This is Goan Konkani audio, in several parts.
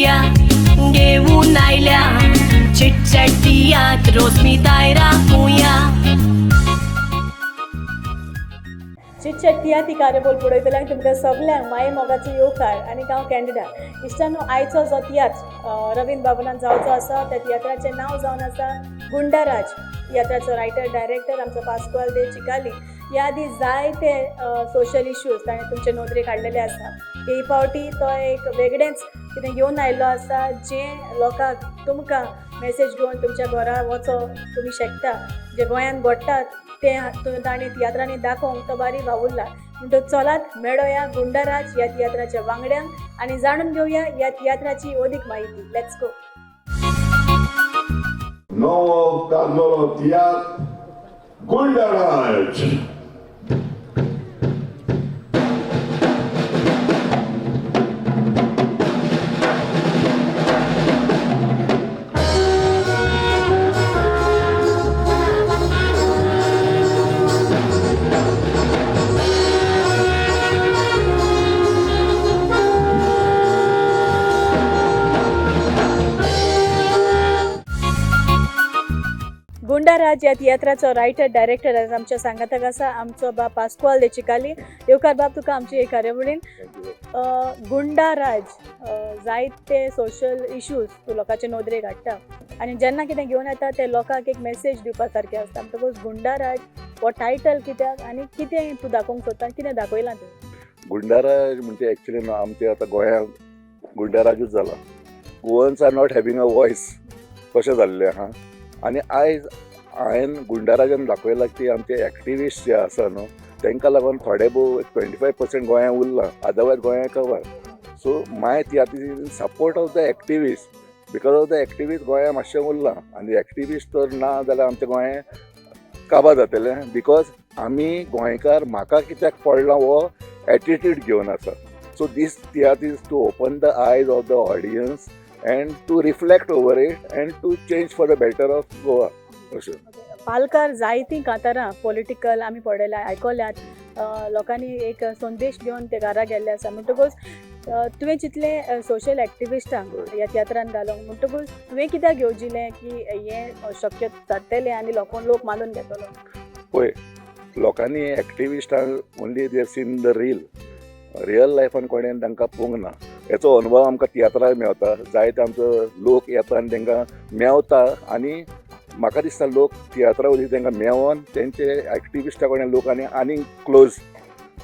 आयडिया घेऊन आयल्या. चिटचॅट तियात्र रोजमी राखूया. चिटचॅट तियात्री कार्यावळ पळयतल्यांक तुमकां सगल्यांक माये मोगाचो येवकार आनी हांव कॅन्डिडा. इश्टानो, आयचो जो तियात्र रवींद्र भवनान जावचो आसा त्या तियात्राचें नांव जावन आसा गुंडाराज. तियात्राचो रायटर डायरेक्टर आमचो पास्कुआल दे चिकाली. ह्या आदी जायते सोशल इश्यूज ताणें तुमचे नदरेक हाडलेले आसा. हे फावटी तो एक वेगळेंच कितें घेवन आयिल्लो आसा, जें लोकांक तुमकां मॅसेज घेवन तुमच्या घरा वचो तुमी शकता. जे गोंयांत घडटात तें तांणी तियात्रांनी दाखोवंक तो बारी वावुरला. म्हणटकच चलात मेळोया गुंडाराज ह्या तियात्राच्या वांगड्यांक आनी जाणून घेवया ह्या तियात्राची अदीक म्हायती. Let's go. नवो काजलो तियात्र गुंडाराज. गुंडाराज ह्या तियात्राचो रायटर डायरेक्टर आज आमच्या सांगाताक आसा आमचो बाब पास्कुआल दे चिकाली. येवकार बाब तुका आमची हे कार्यावळीन. गुंडाराज जायते सोशल इश्यूज तूं लोकांचे नदरेक हाडटा आनी जेन्ना कितें घेवन येता ते लोकांक एक मॅसेज दिवपा सारकें आसता. म्हणटकूच गुंडाराज हो टायटल कित्याक आनी कितें तूं दाखोवंक सोदता, कितें दाखयलां तुवें? गुंडाराज म्हणजे एक्चुली ना आमचे आतां गोंयांत गुंडाराजूच जाला. Goans are not having a voice कशें जाल्लें आहा. आनी आयज हांवें गुंडाराजान दाखयलां की आमचे एक्टिविस्ट जे आसा न्हू, तांकां लागून थोडे भोव 25% गोंयांत उरलां, अदरवायज गोंया cover. So my tiatr is in support of the activist. Because of the activist गोंया मातशें उरलां आनी एक्टिविस्ट तर ना जाल्यार आमच्या गोंय काबार जातलें. Because आमी गोंयकार म्हाका कित्याक पडलां हो एटिट्यूड घेवन आसा. So this tiatr is to open the eyes of the audience and to reflect over it and to change for the better of Goa अशें. पालकार जायतीं कांतारां पॉलिटिकल आमी पळयल्या, आयकल्यात. लोकांनी एक संदेश घेवन ते घरा गेल्ले आसा. म्हणटकूच तुवें चिंतलें सोशल एक्टिविस्टांक ह्या तियात्रान घालूंक, म्हणटकूच तुवें कित्याक येवजिलें की हें शक्य जातलें आनी लोक मानून घेतलो? पळय, लोकांनी एक्टिविस्टांक only they seen the reel, real लायफान कोणेन तांकां पळोवंक ना. हेचो अनुभव आमकां तियात्रार मेवता. जायते आमचो लोक येता आनी तांकां मेवता आनी म्हाका दिसता लोक तियात्रा वरवीं तांकां मेवोन तेंचे एक्टिविस्टा कडेन लोक आनी आनीक क्लोज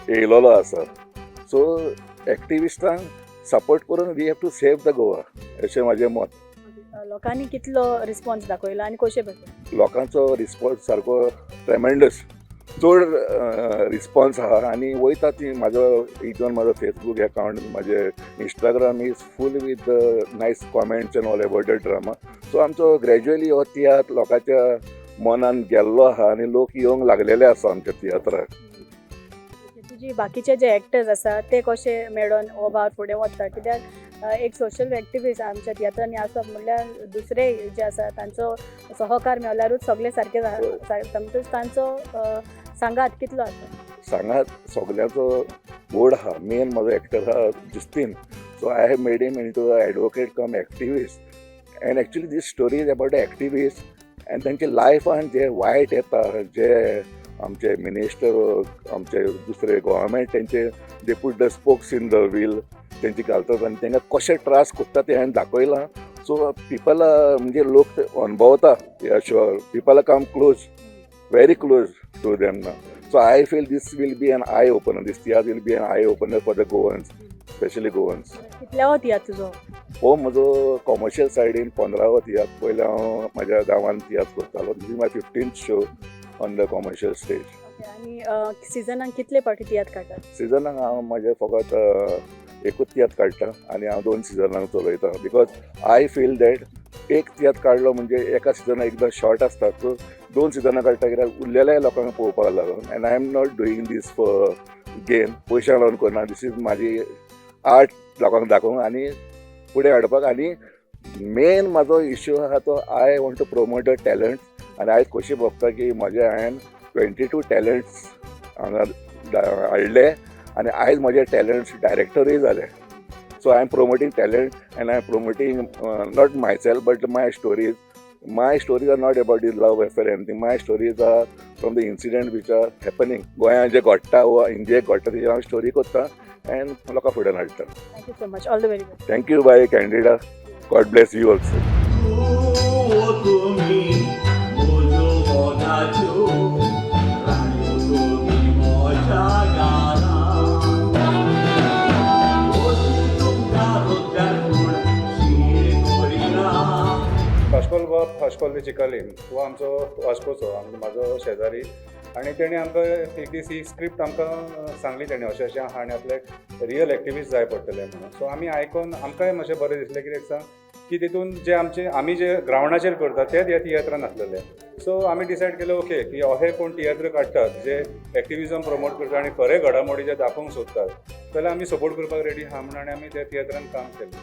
येयलोलो आसा. सो एक्टिविस्टांक सपोर्ट करून we have to save the Goa अशें म्हाजें मत. लोकांनी कितलो रिस्पॉन्स दाखयला आनी कशें भशेन? लोकांचो रिस्पॉन्स सारको ट्रेमेंडस, चड रिस्पॉन्स आहा आनी वयता ती म्हाजो इवन म्हाजो फेसबूक एकावंट, म्हाजे Instagram is full with nice comments and all about the drama. So आमचो ग्रेज्युअली हो तियात्र लोकांच्या मनान गेल्लो आहा आनी लोक येवंक लागलेले आसा आमच्या तियात्राक. तुजी बाकीचे जे एक्टर्स आसा ते कशे मेळोन हो वावर फुडें वता? कित्याक एक सोशल एक्टिविस्ट आमच्या तियात्रांनी आसप म्हणल्यार दुसरे जे आसा तांचो सहकार मेळल्यारूच सगळें सारकें जाता. म्हणटकूच तांचो सांगात कितलो आसा? सांगात सगल्यांचो व्हड आहा. मेन म्हजो एक्टर आहा जुस्तीन. So I have made him into a advocate cum activist, and actually this story is about activist and तांचे लायफान जे वायट येता, जे आमचे मिनिस्टर, आमचे दुसरे गोवोरमेंट तेंचे they put the spokes in the wheel तेंचे घालतात आनी तांकां कशे त्रास कोत्ता ते हांवें दाखयलां. सो पिपल म्हणजे लोक ते अणभवता, sure people come close, very close to them ना. So I feel this will be an eye opener. This tiatr will be an eye opener for the Goans, specially Goans. कितल्यावो तियात्र तुजो? हो म्हजो कॉमर्शियल सायडीन 15वो तियात्र. पयलें हांव म्हाज्या गांवांत तियात्र करतालो. This is my 15th show on the commercial stage. आनी सिजनाक कितले फावटी तियात्र काडटात? सिजनाक हांव म्हाजे फकत एकूच तियात्र काडटा आनी हांव दोन सिजनाक चलयता, because I feel that एक तियात्र काडलो म्हणजे एका सिजनाक एकदम शॉर्ट आसता. सो दोन सिजनां काडटा कित्याक उरलेल्या लोकांक पळोवपाक लागून. And I am not doing this for gain, पयशांक लागून करना. दीस is म्हाजी आर्ट लोकांक दाखोवंक आनी फुडें हाडपाक. आनी मेन म्हाजो इश्यू आहा तो I want to promote the talent. आनी आयज खोशी भोगता की म्हजे हांवें 22 टॅलंट्स हांगा हाडले आनी आयज म्हजे टॅलंट्स डायरेक्टरूय जाले. So I am promoting talent and I am promoting not myself but my stories. My stories are not about this love affair anything. My stories are from the incident which are happening गोंयांत जे घडटा वा इंडियेक घडटा तेजेर हांव स्टोरी करता एंड लोकां फुड्यान हाडटा. Thank you so much, all the very best. Thank you bye Candida, God bless you also. तुमी म्हज्यो मोगाच्यो राणयो, तुमी म्हज्या गारां, तुमकां रोजल्यार कोण शीर करिना. पाश्कोल बाब, पाश्कोल दे चिकालीम, हो आमचो वास्कोचो, म्हाजो शेजारी आनी तेणें आमकां एक दीस ही स्क्रिप्ट आमकां सांगली. तेणें अशें अशें आहा आनी आपल्याक रियल एक्टिविस्ट जाय पडटले म्हणून. सो आमी आयकोन आमकांय मातशें बरें दिसलें. कित्याक सांग की तितून जे आमचे आमी जे ग्रावंडाचेर करता तेच ह्या तियात्रान आसलेले. सो आमी डिसायड केलें, ओके, की अहे कोण तियात्र काडटात जे एक्टिविजम प्रमोट करता आनी खरे घडामोडी जे दाखोवंक सोदतात जाल्यार आमी सपोर्ट करपाक रेडी आहा म्हणून आनी आमी त्या तियात्रान काम केलें.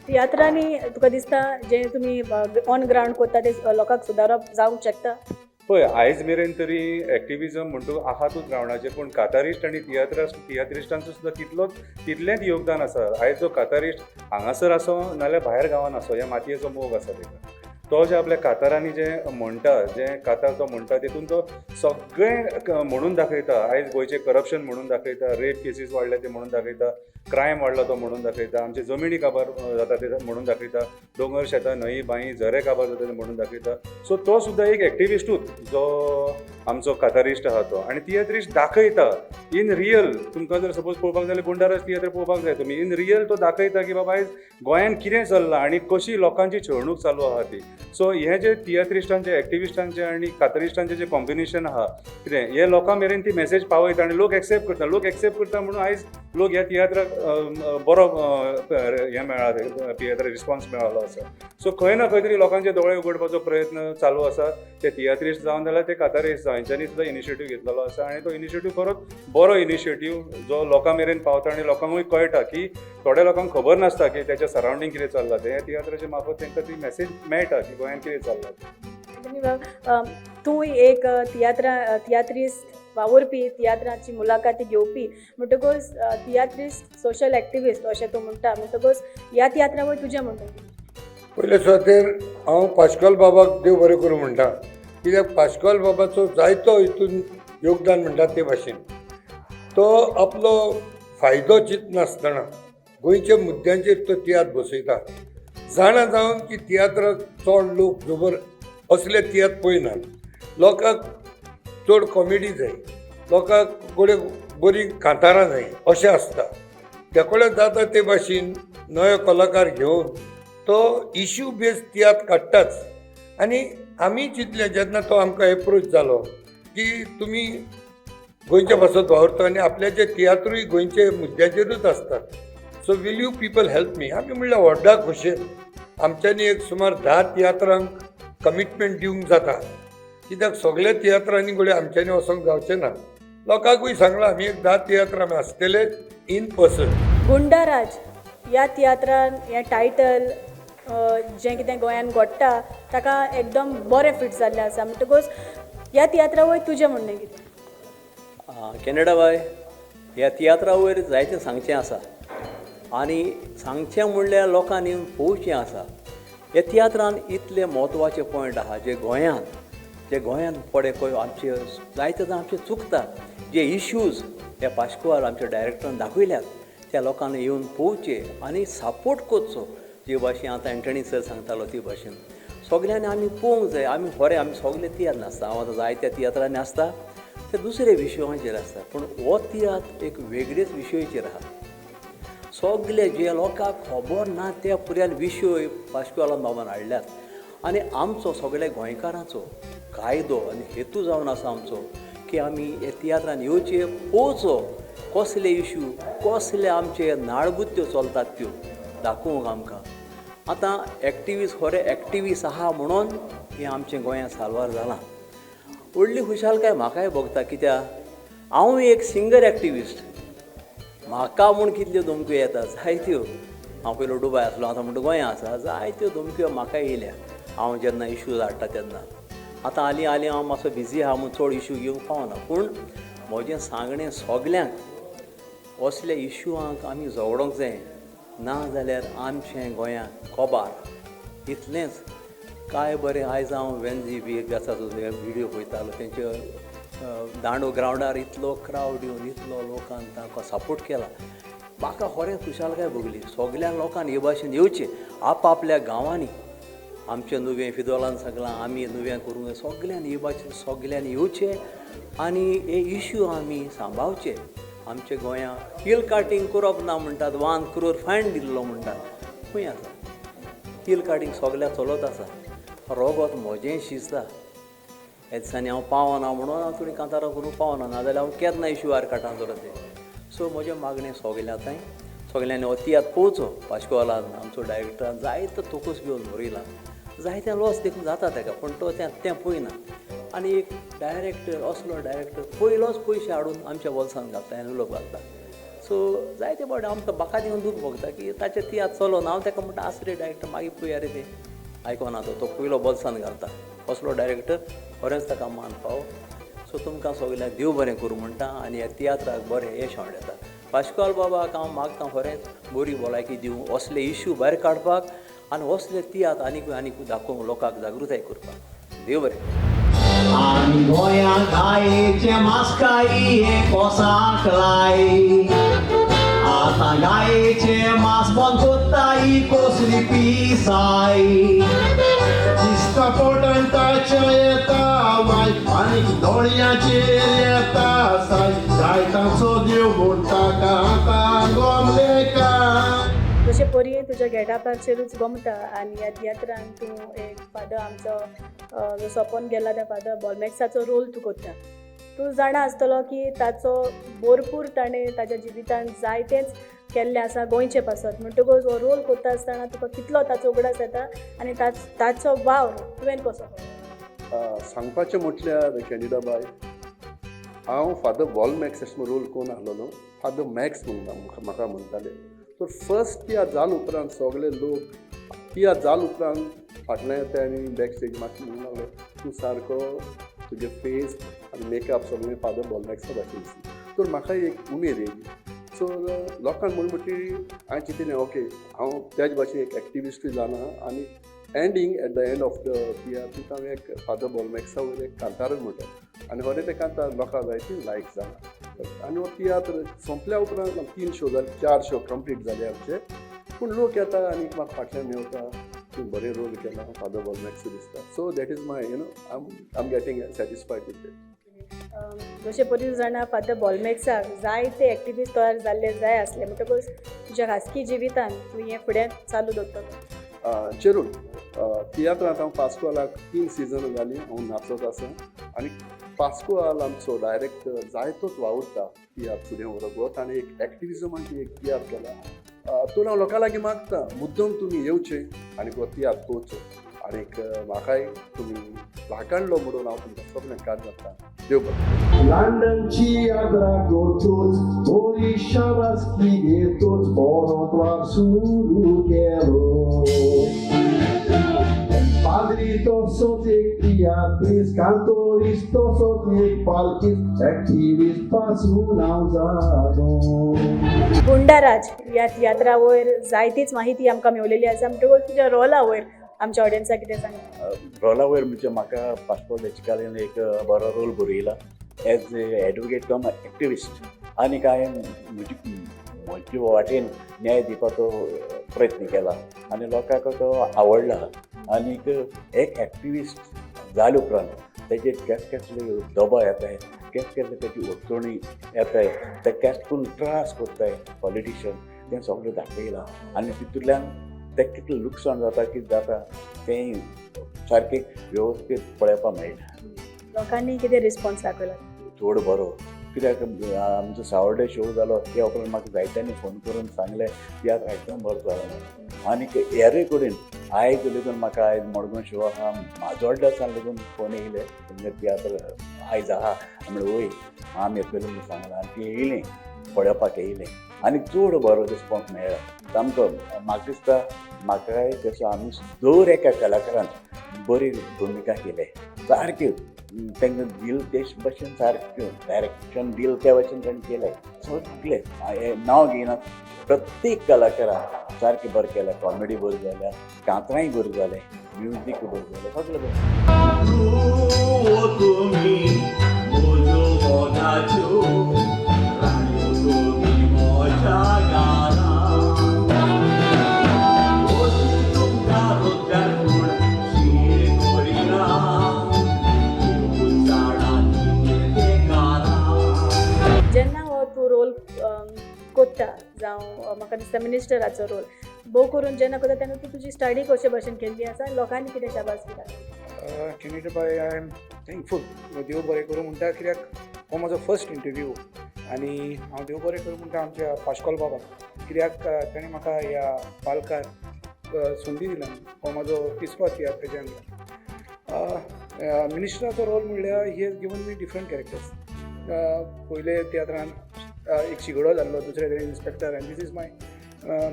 तियात्रांनी तुका दिसता जें तुमी ऑन ग्रावंड करता ते लोकांक सुदारप जावंक शकता? पळय, आयज मेरेन तरी एक्टिविजम म्हणटू आहातूच ग्रावंडाचेर, पूण कातारिस्ट आनी तियात्रिस्टांचो सुद्दां तितलोच तितलेंच योगदान आसा. आयज जो कातारिस्ट हांगासर आसो नाल्यार भायर गांवान आसो, ह्या मातयेचो मोग आसा तेका. तो जे आपल्या कातारांनी जें म्हणटा, जें कातार तो म्हणटा, तितून तो सगळें म्हणून दाखयता. आयज गोंयचें करप्शन म्हणून दाखयता, रेप केसीस वाडल्या ते म्हणून दाखयता, क्रायम वाडला तो म्हणून दाखयता, आमचे जमिनी काबार जाता ते म्हणून दाखयता, दोंगर, शेतां, न्हंयी, बांयी, झरे काबार जाता ते म्हणून दाखयता. सो तो सुद्दां एक एक्टिविस्टूच जो आमचो कातारिस्ट आहा तो. आनी तियात्रिस्ट दाखयता इन रियल. तुमकां जर सपोज पळोवपाक जाल्यार गुंडाराज तियात्र पळोवपाक जाय तुमी, इन रियल तो दाखयता की बाबा आयज गोंयांत कितें चल्लां आनी कशी लोकांची छळणूक चालू आहा ती. सो हें जे तियात्रिस्टांचें, एक्टिविस्टांचें आनी कातरिस्टांचें जें कॉम्बिनेशन आहा कितें, हे लोकां मेरेन ती मॅसेज पावयता आनी लोक एक्सेप्ट करता. लोक एक्सेप्ट करता म्हणून आयज लोक ह्या तियात्राक बरो हें मेळ्ळा, तियात्र रिस्पॉन्स मेळ्ळो आसा. सो खंय ना खंय तरी लोकांचे दोळे उगडपाचो प्रयत्न चालू आसा. ते तियात्रिस्ट जावन जाल्यार ते कातारिस्ट जावन, हेंच्यांनी सुद्दां इनिशिएटीव घेतलेलो आसा आनी तो इनिशिएटीव खरोच बरो इनिशिएटीव जो लोकां मेरेन पावता आनी लोकांकूय कळटा की थोड्या लोकांक खबर नासता की त्याच्या सरावंडींग कितें चल्लां तें. ह्या तियात्राच्या मार्फत तांकां ती मॅसेज मेळटा की गोंयांत कितें चल्लां तें. तूं एक तियात्रिस्ट वावुरपी, तियात्राची मुलाखती घेवपी, म्हणटकूच तियात्रिस्ट सोशल एक्टिविस्ट अशें तूं म्हणटा, म्हणटकूच ह्या तियात्रा वयर तुजें म्हणणें कितें? पयले सुवातेर हांव पाश्कोल बाबाक देव बरें करूं म्हणटा, कित्याक पाश्कोल बाबाचो जायतो हितून योगदान म्हणटा ते भाशेन. तो आपलो फायदो चिंतनासतना गोंयच्या मुद्द्यांचेर तो तियात्र बसयता, जाणा जावन की तियात्राक चड लोक जबर असले तियात्र पळयनात. लोकांक चड कॉमेडी जाय, लोकांक गोडे बरीं कांतारां जाय अशें आसता. त्या कडेन जाता ते भाशेन नवे कलाकार घेवन तो इश्यू बेज तियात्र काडटाच. आनी आमी चिंतलें जेन्ना तो आमकां एप्रोच जालो की तुमी गोंयच्या पासत वावुरता आनी आपल्याचे तियात्रूय गोंयचे मुद्द्याचेरूच आसतात, so will you people help me? आमी म्हणल्यार व्हडा खोशयेन. आमच्यांनी एक सुमार 10 तियात्रांक कमिटमेंट दिवंक जाता, कित्याक सगल्या तियात्रांनी घडये आमच्यांनी वचोंक जावचें ना. लोकांकूय सांगलां आमी एक 10 तियात्र आमी आसतले इन पर्सन. गुंडाराज ह्या तियात्रान हें टायटल जें कितें गोंयांत घडटा ताका एकदम बरें फिट जाल्लें आसा, म्हणटकूच ह्या तियात्रा वयर तुजें म्हणणें कितें? कॅनडा बाय, ह्या तियात्रा वयर जायतें सांगचें आसा आनी सांगचें म्हणल्यार लोकांनी पळोवचें आसा. ह्या तियात्रान इतले म्हत्वाचे पॉयंट आहा जे गोंयांत पडे खंय आमचे जायते जाण आमचे चुकता, जे इश्यूज ह्या पाश्कुआर आमच्या डायरेक्टरान दाखयल्यात त्या लोकांनी येवन पळोवचे आनी सपोर्ट करचो. जे भाशेन आतां एंटनी सर सांगतालो ती भाशेन सगल्यांनी आमी पळोवंक जाय. आमी खरें आमी सगले तियात्र नासता, हांव आतां जायत्या तियात्रांनी आसता ते दुसरे विशयांचेर आसता, पूण हो तियात्र एक वेगळेच विशयाचेर आहा. सगले जे लोकांक खबर ना त्या पुऱ्यान विशय पाश्कुआलान बाबान हाडल्यात आनी आमचो सगळे गोंयकारांचो कायदो आनी हेतू जावन आसा आमचो की आमी हे तियात्रान येवचे, पळोवचो कसले इश्यू कसले आमचे नाळबुद्ध्यो चलतात त्यो दाखोवंक आमकां. आतां एक्टिविस्ट खरें एक्टिविस्ट आहा म्हणून हें आमचें गोंयांत साल्वार जालां. व्हडली खुशालकाय म्हाकाय भोगता, कित्याक हांव एक सिंगर एक्टिविस्ट. म्हाका म्हूण कितल्यो धमक्यो येता जायत्यो. हांव पयलो दुबाय आसलो, आतां म्हणटा गोंया आसा, जायत्यो धमक्यो म्हाका येयल्या हांव जेन्ना इश्यूज हाडटा तेन्ना. आतां हालीं हालीं हांव मातसो बिजी आहा म्हूण चड इश्यू घेवंक पावना, पूण म्हजें सांगणें सगल्यांक असल्या इश्यूआंक आमी झगडोंक जाय, ना जाल्यार आमचें गोंयांत कोबार. इतलेंच काय बरें. आयज हांव वेन्जी व्हिएगासाचो विडियो पळयतालो, तेंचे दांडो ग्रावंडार इतलो क्रावड येवन इतलो लोकान तांकां सपोर्ट केला. म्हाका खरें खुशालकाय भोगली. सगल्या लोकांनी हे भाशेन येवचें आपआपल्या गांवांनी. आमचें नुवें फिदोलान सगळां आमी नुवें करूंक सगल्यांनी हे भाशेन सगल्यांनी येवचें आनी हे इश्यू आमी सांबाळचे. आमच्या गोंयांत हिल कार्टींग करप ना म्हणटात, 1 crore fine दिल्लो म्हणटात. खंय आसा हिल कार्टींग? सगळ्या चलत आसा. रोगोत म्हजें शिजता. ह्या दिसांनी हांव पावना म्हणून हांव थोडी कांतारां करूंक पावना, नाजाल्यार हांव केन्ना इश्यू भायर काडटा जर तें. सो म्हजें मागणें सगल्या थंय सगल्यांनी हो तियात्र पळोवचो. पाश्कोलान आमचो डायरेक्टरान जायतो तोकूस घेवन बरयला, जायतें लॉस देखून जाता ताका, पूण तो तें पळयना. आनी एक डायरेक्टर असलो डायरेक्टर पयलोच पयशे हाडून आमच्या बोल्सान घालता, एनवलोप घालता. सो जायते फावटी आमकां म्हाका देखून दूख भोगता की ताचे तियात्र चलोना. हांव ताका म्हणटा आस रे डायरेक्टर, मागीर पळया रे तें, आयकोना तो पयलो बोल्सान घालता. असलो डायरेक्टर खरेंच ताका मान फावो. सो तुमकां सगल्यांक देव बरें करूं म्हणटा आनी ह्या तियात्राक बरें येश मेळटा. पाश्कोल बाबाक हांव मागता खरेंच बरी भलायकी दिवं, असले इश्यू भायर काडपाक आनी असले तियात्र आनीकूय आनीकूय दाखोवंक लोकांक जागृताय करपाक. देव बरें. आमी गोंया गायेचें मास खाई कोसाक लाय, आतां गायेचें मास बंद कोत्ताय कसली पिसाय. दिसता पोटान ताच्या येता वाय आनी दोळयांचेर येता साय, जायतांचो देव म्हणटा आतां गोमले काय. जशें परी तुज्या गेटअपाचेरूच गोमता आनी ह्या तियात्रान तूं एक फादर आमचो जो सोंपोन गेला त्या फादर बॉलमॅक्साचो रोल तूं करता. तूं जाणा आसतलो की ताचो भरपूर ताणें ताच्या जिवितान जायतेंच केल्लें आसा गोंयचे पासत. म्हणटकूच हो रोल करता आसतना तुका कितलो ताचो उगडास येता आनी ताचो वावर तुवें कसो केलो? सांगपाचें म्हटल्यार कॅन्डिडा बाय, हांव फादर बॉलमॅक्स अशें रोल कोण आहलोलो, फादर मॅक्स म्हणून म्हाका म्हणटाले. तर फर्स्ट तियात्र जाल उपरांत सगळे लोक तियात्र जाल उपरांत फाटल्यान येता आनी बॅक स्टेज मातशें म्हणूंक लागले, तूं सारको तुगे फेस आनी मेकअप सगळें फादर बॉलमॅक्सा भाशेन दिसता. तर म्हाका एक उमेद येयली. सो लोकांक म्हणून म्हणटी हांवें चिंतलें ओके हांव त्याच भाशेन एक एक्टिविस्टूय जालां आनी ending at the end of the तियात्र हांवें एक फादर बॉलमॅक्सा वयर एक कांतारूय म्हणटा आनी खरें तें कांतार लोकांक जायती लायक जाला. आनी हो तियात्र सोंपल्या उपरांत 3 शो जाले, 4 शो कंप्लीट जाले आमचे. पूण लोक येता आनी म्हाका फाटल्यान मेवता, तूं बरें रोल केला फादर बॉलमॅक्स दिसता. So that is my you know I am getting satisfied with that. जशें परी जाणा फादर बॉलमॅक्साक जायते एक्टिविस्ट तयार जाल्ले जाय आसले, म्हणटकूच तुज्या खासगी जिवितान तूं हें फुडें चालू दवरतलो? जरूर. तियात्रांत हांव पास्कोलाक 3 सिजन जालीं हांव नाचत आसा आनी पास्कोआल आमचो डायरेक्टर जायतोच वावुरता तियात्र फुडें व्हरोंक. हो ताणें एक एक्टिविजमाची एक तियात्र केला. तर हांव लोकां लागीं मागता मुद्दम तुमी येवचे आनी हो तियात्र पळोवचो आनीक म्हाकाय तुमी लाकाडलो म्हणून हांव तुमकां सगळ्यांक काज जाता. देव बरें. लंडनची यात्रा करतोच बरी शाबासकी घेतोच बरो द्वार सुरू केलो. पाद्री तसोच एक तियात्रीस, कांतोरीस तसोच एक पालकीस, एक्टिविस्ट पासून हांव जालो. गुंडाराज ह्या तियात्रा वयर जायतीच माहिती आमकां मेवलेली आसा, म्हणटकूच तुज्या रोला वयर आमच्या ऑडियन्साक कितें सांग? रोला वयर म्हणजे म्हाका पास्कोल डेचिकालीन एक बरो रोल बरयला as a advocate cum activist आनी हांवें म्हजी वाटेन न्याय दिवपाचो प्रयत्न केला आनी लोकांक तो आवडला. आनीक एक एक्टिविस्ट जाले उपरांत तेजेर केस केसले दबाव येताय, केस केसले तेजी अडचणी येताय, ते केस करून त्रास करताय पॉलिटिशियन, तें सगळें दाखयलां आनी तितूंतल्यान तें कितलें लुकसाण जाता कितें जाता तें सारकें वेवस्थीत पळोवपाक मेळटा. लोकांनी कितें रिस्पॉन्स दाखयला? चड बरो, कित्याक आमचो सावर्डे शो जालो त्या उपरांत म्हाका जायत्यांनी फोन करून सांगलें तियात्र एकदम बरो जालो. आनीक हेरूय कडेन आयज लेगून म्हाका आयज मडगांव शो आहा, माजोड्डा लेगून फोन येयले तुमगे तियात्र आयज आहा. म्हणलें वय आमी येतले म्हणून सांगलां आनी ती येयलीं पळोवपाक येयलें आनी चड बरो रिस्पॉन्स मेळ्ळा सामको. म्हाका दिसता म्हाकाय तसो आमी दर एका कलाकारान बरी भुमिका केले सारक्यो, तांकां दिल ते भशेन सारक्यो डायरेक्शन दिल त्या भशेन ताणें केलें सगळें. नांव घेयना, प्रत्येक कलाकारान सारकें बरें केलें. कॉमेडी बरी जाल्या, कांतरांय बरीं जालें, म्युजीक बरें जालें, सगळें बरें. तुमी म्हज्यो मोगाच्यो राणयो, तुमी म्हज्या गारां, तुमकां रोजल्यार पूण शीर करिना, झाडांनी तें गारां. जेन्ना हो तूं रोल कोत्ता, जावं म्हाका दिसता मिनिस्टराचो रोल भोव करून जेन्ना करता तेन्ना तूं तुजी स्टडी कशे भशेन केल्ली आसा आनी लोकांनी कितें शाबास दिला? Canada bye, I am thankful, देव बरें करूं म्हणटा, कित्याक हो म्हजो फर्स्ट इंटरव्यू आनी हांव देव बरें करूं म्हणटा आमच्या पाश्कोल बाबाक, कित्याक ताणें म्हाका ह्या पालकार संदी दिला. हो म्हजो तिसरो तियात्र तेज्या वांगडा. मिनिस्टराचो रोल म्हणल्यार he has given me different characters. पयले तियात्रान एक शिगडो जाल्लो, दुसरे तरेन inspector, and this is my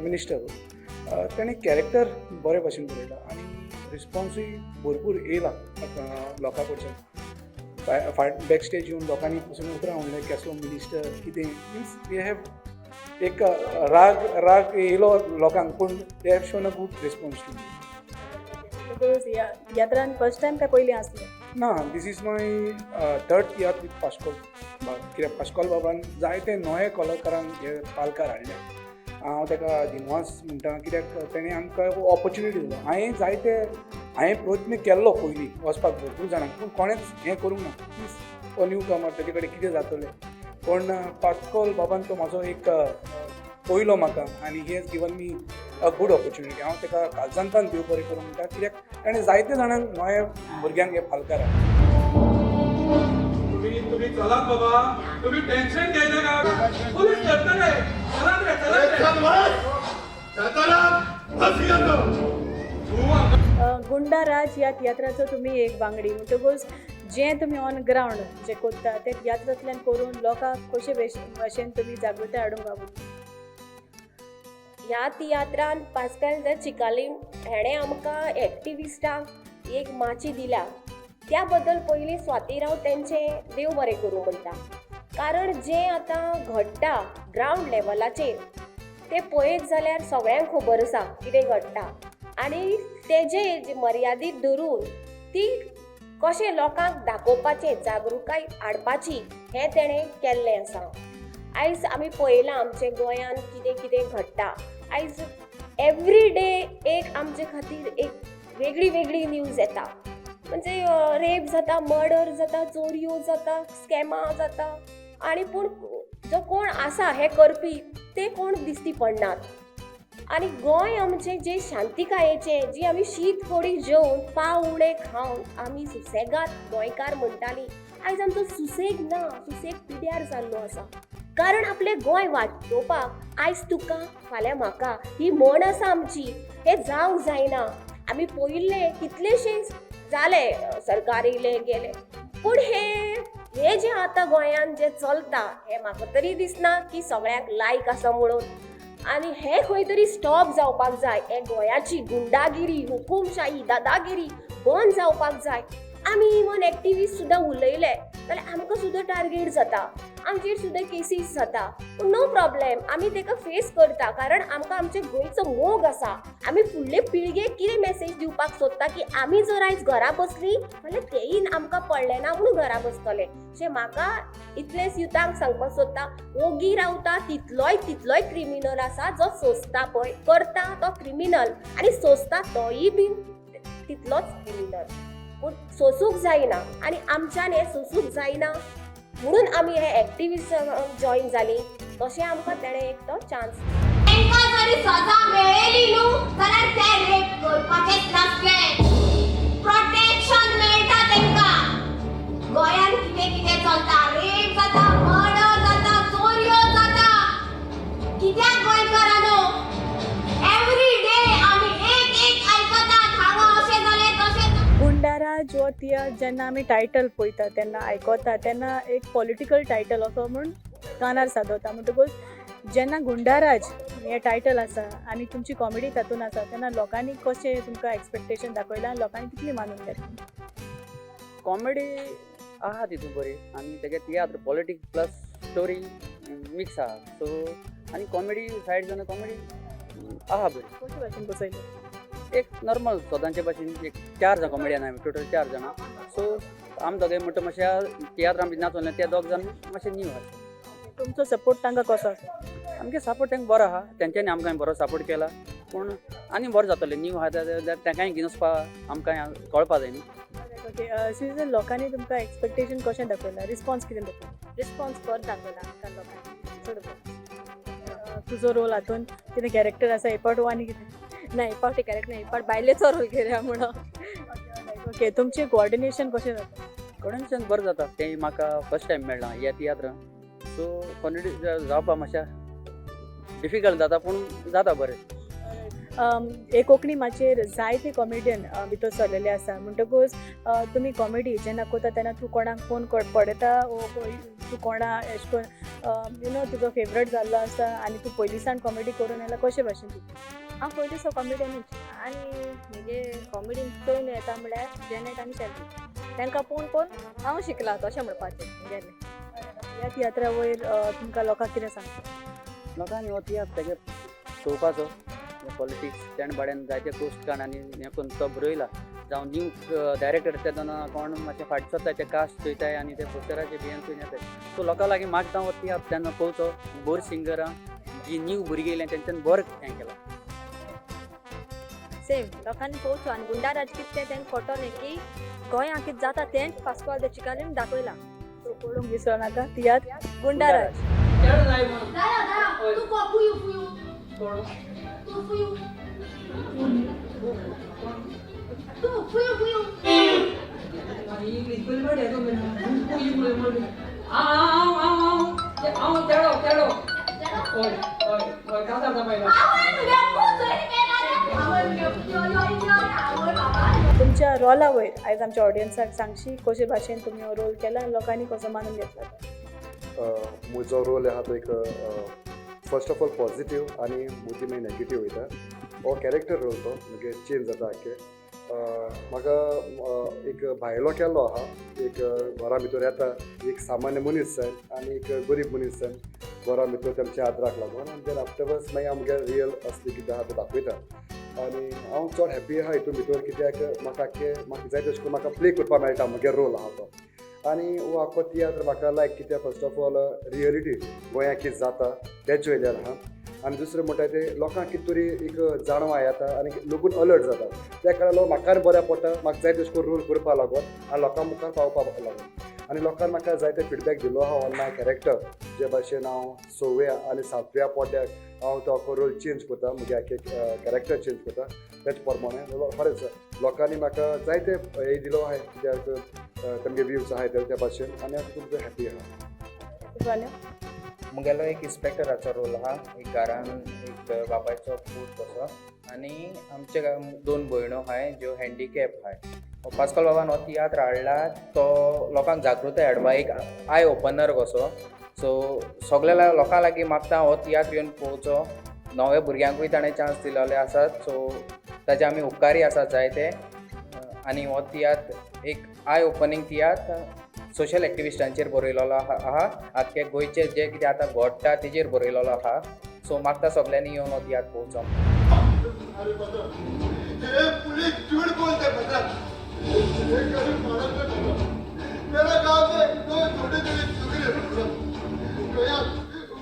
minister role. ताणें कॅरेक्टर बरे भशेन बरयला आनी रिस्पॉन्सूय भरपूर येयला लोकां कडच्यान. फाट बॅक स्टेज येवन लोकांनी पसून उतरां म्हणलें, केसलो मिनिस्टर कितें, मिन्स they have एक राग राग येयलो लोकांक, पूण they have shown a good response to. ह्या तियात्रान फर्स्ट टायम काय पयलीं आसलें? ना, this is my third tiatr with Pascoal bab, कित्याक पाश्कोल बाबान जायते नवे कलाकारांक हे पालकार हाडले. हांव ताका दिनवास म्हणटा, कित्याक तेणें आमकां ऑपॉर्च्युनिटी दिलो. हांवें जायते हांवें प्रयत्न केल्लो पयलीं वचपाक भरपूर जाणांक, पूण कोणेंच हें करूंक ना, मिन्स हो न्यू कमर, ताजे कडेन कितें जातलें. पूण पास्कोल बाबान तो म्हाजो एक पयलो म्हाका आनी he has given me a good opportunity. हांव ताका काळजांतल्यान देव बरें करूं म्हणटा, कित्याक ताणें जायते जाणांक नव्या भुरग्यांक हे पालकार हाडले. तुम्ही तुम्ही चलात बाबा, तुम्ही टेन्शन घेयनाका, पुलीस धरतले. चलात रे, चलात रे. गुंडाराज ह्या तियात्राचो तुमी एक वांगडी म्हणटकूच जें तुमी ऑन ग्रावंड जें कोत्ता तें तियात्रांतल्यान करून लोकांक कशे भशेन तुमी जागृताय हाडूंक वावुरता? ह्या तियात्रान पास्काल the Chicalim हेणें आमकां एक्टिविस्टांक एक माची दिल्या, त्या बद्दल पयलीं स्वाती राव तेंचें देव बरें करूं म्हणटा, कारण जें आतां घडटा ग्रावंड लेवलाचेर तें पळयत जाल्यार सगळ्यांक खबर आसा कितें घडटा, आनी तेजें मर्यादीत धरून ती कशें लोकांक दाखोवपाचें, जागृताय हाडपाची हें तेणें केल्लें आसा. आयज आमी पळयलां आमच्या गोंयांत कितें कितें घडटा. आयज एवरी डे एक आमचे खातीर एक वेगळी वेगळी न्यूज येता, म्हणजे रेप जाता, मर्डर जाता, चोरयो जाता, स्कॅमां जाता, आनी पूण जो कोण आसा हें करपी ते कोण दिश्टी पडनात. आनी गोंय आमचें जें शांतिकायेचें, जी आमी शीत कडी जेवन पाव उणें खावन आमी सुसेगाद गोंयकार म्हणटालीं, आयज आमचो सुसेग ना, सुसेग पिड्यार जाल्लो आसा. कारण आपलें गोंय वाटोवपाक आयज तुका फाल्यां म्हाका ही म्हण आसा आमची, हें जावंक जायना. आमी पळयिल्लें कितलेशे जाले, सरकार येयले गेले, पूण हे जें आतां गोंयांत जें चलता हें म्हाका तरी दिसना की सगळ्यांक लायक आसा म्हणून, आनी हें खंय तरी स्टॉप जावपाक जाय. हे गोंयाची गुंडागिरी, हुकुमशाही, दादागिरी बंद जावपाक जाय. आमी इवन एक्टिविस्ट सुद्दां उलयले जाल्यार आमकां सुद्दां टार्गेट जाता, आमचेर सुद्दां केसीस जाता, पूण नो प्रॉब्लेम, आमी ताका फेस करता, कारण आमकां आमच्या गोंयचो मोग आसा. आमी फुडले पिळगेक कितें मॅसेज दिवपाक सोदता की आमी जर आयज घरा बसलीं जाल्यार तेय आमकां पडलें ना म्हणून घरा बसतले. अशें म्हाका इतलेंच युथांक सांगपाक सोदता, ओगी रावता तितलोय तितलोय क्रिमिनल आसा, जो सोंसता पळय करता तो क्रिमिनल, आनी सोंसता तोय बीन तितलोच क्रिमिनल. पूण सोंसूंक जायना, आनी आमच्यान हें सोंसूंक जायना म्हणून आमी हे एक्टिविस्ट जॉईन जालीं. तशें आमकां तेणें एक तो चान्स तांकां जरी सजा मेळ्ळी न्हू जाल्यार ते रेप करपाचेच नासले. प्रोटेक्शन मेळटा तांकां. गोंयांत कितें कितें चलता, रेप जाता, मर्डर जाता, चोरयो जाता, कित्याक गोंयकारांनो? एवरी डे आमी एक एक आयकतात, हांगा अशें जालें तशें. गुंडाराज हो तियात्र जेन्ना आमी टायटल पळयता तेन्ना आयकता तेन्ना एक पॉलिटिकल टायटल असो म्हूण कानार सादवता. म्हणटकूच जेन्ना गुंडाराज हें टायटल आसा आनी तुमची कॉमेडी तातूंत आसा तेन्ना लोकांनी कशें तुमकां एक्सपेक्टेशन दाखयलां आनी लोकांनी कितली मानून घेतली? कॉमेडी आहा तितून बरी, आनी तेगे तियात्र पॉलिटिक्स प्लस स्टोरी मिक्स आहा, सो आनी कॉमेडी सायड जावन कॉमेडी आहा बरी. कशे भाशेन बसयले? एक नॉर्मल सदांचे भाशेन एक 4 जाण कॉमेडियन आमी टोटल 4 जाणां. सो आमी दोगांय म्हणटा मातशे तियात्र आमी नाचोन ते 2 जाण मातशे न्यू आसा. तुमचो सपोर्ट तांकां कसो आसा? आमगे सपोर्ट तांकां बरो आहा, तेंच्यांनी आमकां बरो सपोर्ट केला, पूण आनी बरें जातलें. न्यू आहा जाल्यार तांकांय घेवन वचपा आमकां कळपा जाय न्हू. ओके, सिजन लोकांनी तुमकां एक्सपेक्टेशन कशें दाखयलां, रिस्पॉन्स कितें दाखयला? रिस्पॉन्स बरो दाखयला आमकां लोकांनी, चड बरो. तुजो रोल हातून कितें कॅरेक्टर आसा एपाट आनी कितें? ना, एपावटी कॅरेक्टर ना, एपाट बायलेचो रोल केल्या म्हणून. ओके, तुमचें कोऑर्डिनेशन कशें जाता? कोऑर्डिनेशन बरें जाता, तें म्हाका फर्स्ट टायम मेळ्ळां ह्या तियात्रान, सो कोऑर्डिनेट जावपा मातशें डिफिकल्ट जाता, पूण जाता बरें. हे कोंकणी माचयेर जायते कॉमेडियन भितर सरलेले आसा, म्हणटकूच तुमी कॉमेडी जेन्ना करता तेन्ना तूं कोणाक फोन पळयता वो तूं कोणा एशें कोन्न you know तुजो फेवरेट जाल्लो आसा आनी तूं पयलीं सावन कॉमेडी करून येयला, कशे भाशेन तूं? हांव पयलीं सावन कॉमेडियनूच आनी म्हजे कॉमेडीन चोवन येता म्हळ्यार जेनेट आनी शेल्वी, तांकां पळोवन पळोवन हांव शिकलां तशें म्हणपाचें म्हगेलें. ह्या तियात्रा वयर तुमकां लोकांक कितें सांगता? लोकांनी हो तियात्र तेगे चोवपाचो, पॉलिटिक्स तेणें बाड्यान जायते पोस्ट काड आनी हें करून तो बरयला, जावं न्यू डायरेक्टर तेदोना कोण मातशें फाट सरता ते कास्ट चोयताय आनी ते पोस्टराचे बियान चोयन येताय. सो लोकां लागीं मागता हो तियात्र तेन्ना पळोवचो. बरी सिंगरां जी न्यू भुरगीं येयल्या तेंच्यान बरें हें केलां. सेम लोकांनी पळोवचो आनी गुंडाराज कितें तें तेंकां कळटलें की गोंयांत कितें जाता तेंच पास्कोआल दे चिकालीम दाखयलां. सो पळोवंक विसरो नाका तियात्र गुंडाराज. तुमच्या रोला वयर आयज आमच्या ऑडियन्साक सांगशी कशे भाशेन तुमी हो रोल केला आनी लोकांनी कसो मानून घेतला? म्हजो रोल आहा तो एक फर्स्ट ऑफ ऑल पॉझिटिव्ह आनी मोदी मागीर नेगेटीव वयता, हो कॅरेक्टर रोल तो मागीर चेंज जाता आख्खे. म्हाका एक भायलो केल्लो आहा, एक घरा भितर येता एक सामान्य मनीस जाय आनी एक गरीब मनीस जाय, घरा भितर तेमच्या आदराक लागून आनी then afterwards मागीर आमगे रियल असली कितें आहा तें दाखयता. आनी हांव चड हॅप्पी आहा हितून भितर, कित्याक म्हाका आख्खे म्हाका जाय तशें करून म्हाका प्ले करपाक मेळटा म्हगे रोल आहा तो. आनी हो आख्खो तियात्र म्हाका लायक कित्याक फर्स्ट ऑफ ऑल रियलिटी गोंयांत कितें जाता तेचे वयल्यान आहा, आनी दुसरें म्हणटा तें लोकांक कितें तरी एक जाणवाय येता आनी लोकून अलर्ट जाता, त्या कारणान म्हाका बऱ्याक पडटा, म्हाका जाय तशें करून रोल करपाक लागून आनी लोकां मुखार पावपाक लागून. आनी लोकांक म्हाका जायते फिडबॅक दिलो आहा ऑन my character, जे भाशेन हांव 6व्या आनी 7व्या पोड्याक हांव तो आख्खो रोल चेंज करता, म्हगे आख्खे कॅरेक्टर चेंज करता तेच प्रमाणे. खरेंच लोकांनी म्हाका जायते हे दिलो आहा, कित्याक तेमगे व्यूज आहाय त्या भाशेन, आनी हांव तुमकां हॅप्पी आहा. म्हगेलो एक इन्स्पेक्टराचो रोल आहा, एक घरान एक बापायचो पूत कसो, आनी आमचे 2 भयणो आहाय ज्यो हँडिकॅप आहाय. पास्कोल बाबान हो तियात्र हाडला तो लोकांक जागृताय हाडपाक, एक I opener कसो. सो सगल्या लोकां लागीं मागता हो तियात्र येवन पळोवचो, नव्या भुरग्यांकूय ताणें चान्स दिलेले आसात, सो ताजे आमी उपकारी आसात जायते. आनी हो तियात्र एक I opening तियात्र सोशल एक्टिविस्टांचेर बरयलेलो आहा, आख्खे गोंयचे जे कितें आतां घडटा तेजेर बरयलेलो आहा. सो मागता सगल्यांनी येवन हो तियात्र पळोवचो.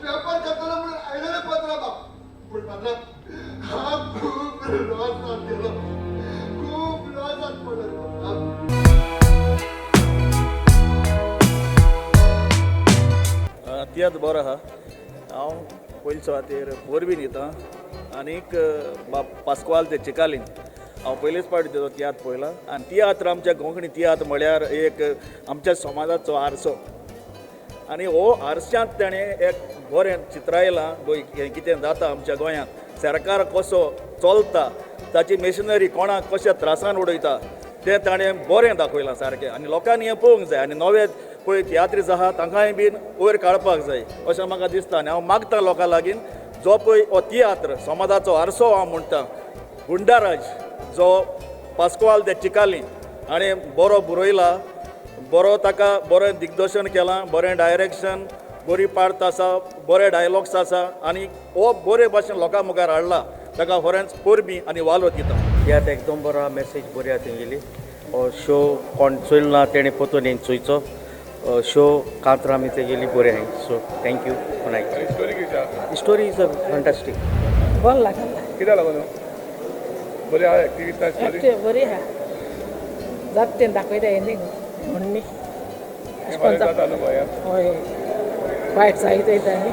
व्यापार करताना म्हणून आयलेले पत्र बा, पूण पत्र हा खूप लॉसात गेलो, खूप लॉसात पडलो. तियात्र बरो आहा. हांव पयले सुवातेर मोरबीन येता आनीक बाब पास्कोआल दे चिकालीन हांव पयलेच पावटी तेजो तियात्र पळयला. आनी तियात्र आमच्या कोंकणी तियात्र म्हळ्यार एक आमच्या समाजाचो आरसो, आनी हो आरशांत ताणें एक बरें चित्रायलां हें कितें जाता आमच्या गोंयांत, सरकार कसो चलता, ताची मेशिनरी कोणाक कशें त्रासान उडयता तें ताणें बरें दाखयलां सारकें. आनी लोकांनी हें पळोवंक जाय आनी नवे पळय तियात्रीस आहा तांकांय बीन वयर काडपाक जाय अशें म्हाका दिसता. आनी हांव मागता लोकां लागीं जो पळय हो तियात्र समाजाचो आरसो हांव म्हणटा, गुंडाराज जो पास्कोआल दे चिकाली आनी बरो बरयला, बरो ताका बरें दिग्दर्शन केलां, बरें डायरेक्शन, बरी पार्ट आसा, बरे डायलॉग्स आसा आनी हो बरे भाशेन लोकां मुखार हाडला, ताका खरेंच परबीं आनी वालोर दिता. तियात्र एकदम बरो आहा, मॅसेज बरी आहा तेंगेली. हो शो कोण चोयल ना तेणें पोतून येवन चोयचो शो, कांतरां आमी तेगेली बरी आहाय. So thank you, good night. Story is a fantastic. बरें लागला. कित्याक लागून बरी आहा एक्टिविस्ट स्टोरी? बरी आहा, जाता तें दाखयता एंडींग म्हणणी. हय, वायट जायत वयता न्ही.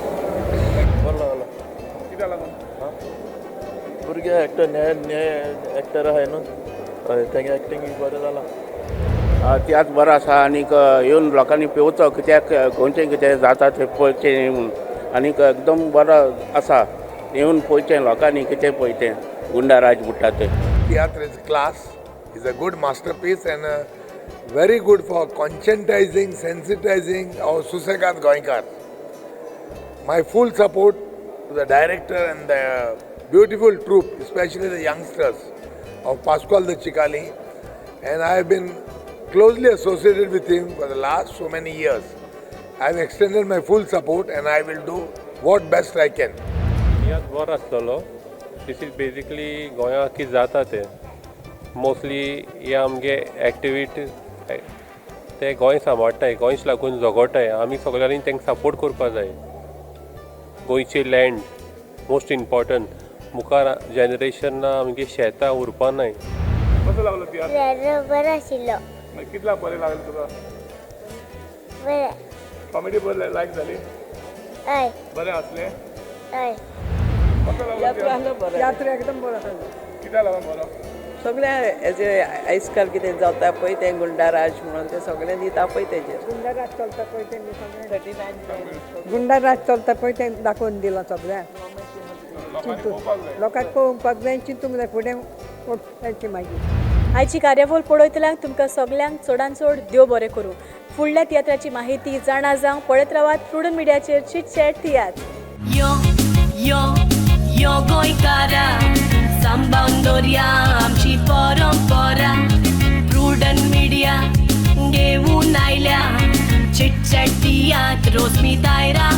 बरो लागलो. कित्याक लागून? भुरगे एक्टर न्ये एक्टर आहाय न्हू, हय तेगे एक्टींग बरें जालां. तियात्र बरो आसा आनीक येवन लोकांनी पेवचो, कित्याक गोंयचें कितें जाता तें पळोवचें न्ही म्हूण. आनीक एकदम बरो आसा, येवन पळोवचें लोकांनी कितें पळय तें गुंडाराज म्हणटा तें. तियात्र is class, is a good masterpiece and very good for conscientising, sensitising our सुसेगाद गोंयकार. My full support to the director and the beautiful troupe, especially the youngsters of Pascual de Chicalim, and I have been closely associated with him for the last so many years. I have extended my full support and I will do what best I can. तियात्र बरो आसलेलो. This is basically गोंयांत कितें जाता तें मोस्टली हे आमगे एक्टिविटी ते गोंय सांबाळटाय, गोंयच लागून झगडटाय. आमी सगळ्यांनी तांकां सपोर्ट करपाक जाय. गोंयची लँड मोस्ट इम्पॉर्टंट, मुखार जनरेशना आमगे शेतां उरपा नाय. कसो लागलो तियात्र? बरो आशिल्लो. कितला बरें लागलें तुका? बरें. कॉमेडी बरी लायक जाली? हय. बरें आसलें? हय. कसो लागलो तियात्र? तियात्र एकदम बरो आसलो. कित्याक लागून बरो? सगळें हेजे आयज काल कितें जाता पळय तें गुंडाराज म्हणून तें सगळें दिता पळय तेजेर. गुंडाराज चलता पळय तें सगळें, गुंडाराज चलता पळय तें दाखोवन दिलां सगळ्यांक. चिंतून लोकांक पळोवपाक जाय, चिंतूंक जाय फुडें वचपाचें मागीर. आयची कार्यावळ पळयतल्यांक तुमकां सगल्यांक चडान चड देव बरें करूं. फुडल्या तियात्राची माहिती जाणा जावंक पळयत रावात प्रुडंट मिडियाचेर चिटचॅट तियात्र. यो यो यो गोंयकारा, सांबाळून दवरया आमची परंपरा. प्रुडंट मिडिया घेवन आयल्या चिटचॅट तियात्र रोजमी दायरा.